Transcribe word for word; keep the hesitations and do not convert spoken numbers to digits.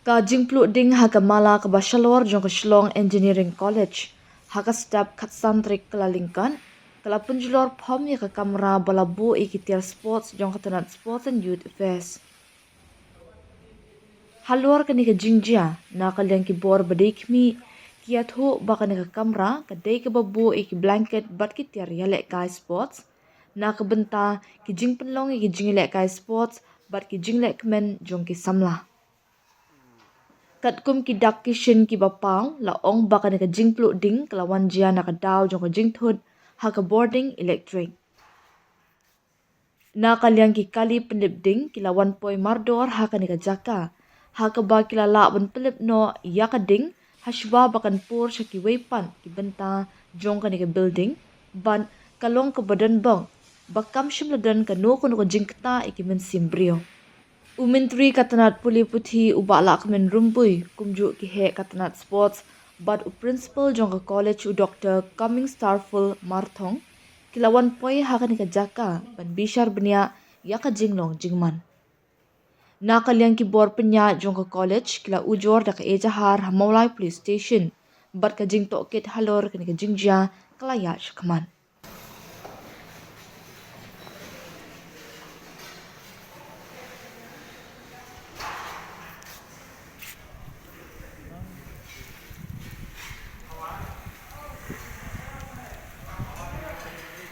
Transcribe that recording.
Ka jingpluh ding ha ka mala kaba shalor jong ka Shillong Engineering College ha ka step khatsan tarik Kyllalyngkot ka la pynjulor phom ïa ka kamra ba la buh ïa ki tiar sports jong ka tnat Sports and Youth Affairs. Halor kane ka jingjia, na ka liang ki bor ba dei khmih ki ïathuh ba kane ka kamra ka dei kaba buh ïa ki blanket bad ki tiar ïalehkai sports na ka bynta ki jingpynlong ïa ki jingïalehkai sports bad ki jinglehkmen jong ki samla. Katkum ki dak ki shin kiba paw, la ong ba kane ka jingpluh ding ka la wan jia na ka daw jong ka jingthut ha ka bording elektrik. Na ka liang ki kali pynlip ding ki la wan poi mardor ha kane ka jaka, ha kaba ki la lah ban pynlip noh ïa ka ding hashwa ba kan pur sha kiwei pat ki bynta jong kane ka building, bad ka long kaba donbok ba kam shym la don kano kano ka jingktah ïa ki mynsiem briew. U Myntri ka tnat pule puthi, u Bah Lahkmen Rymbui, kumjuh ki heh ka tnat sports bad u principal jong ka college, u Doctor Coming Starful Marthong, ki la wan poi ha kane ka jaka ban bishar bniah ïa ka jinglong jingman. Na ka liang ki bor pynïaid jong ka college ki la ujor da ka ejahar ha Mawlai Police Station, bad ka jingtohkit halor kane ka jingjia ka la ïaid shakhmat.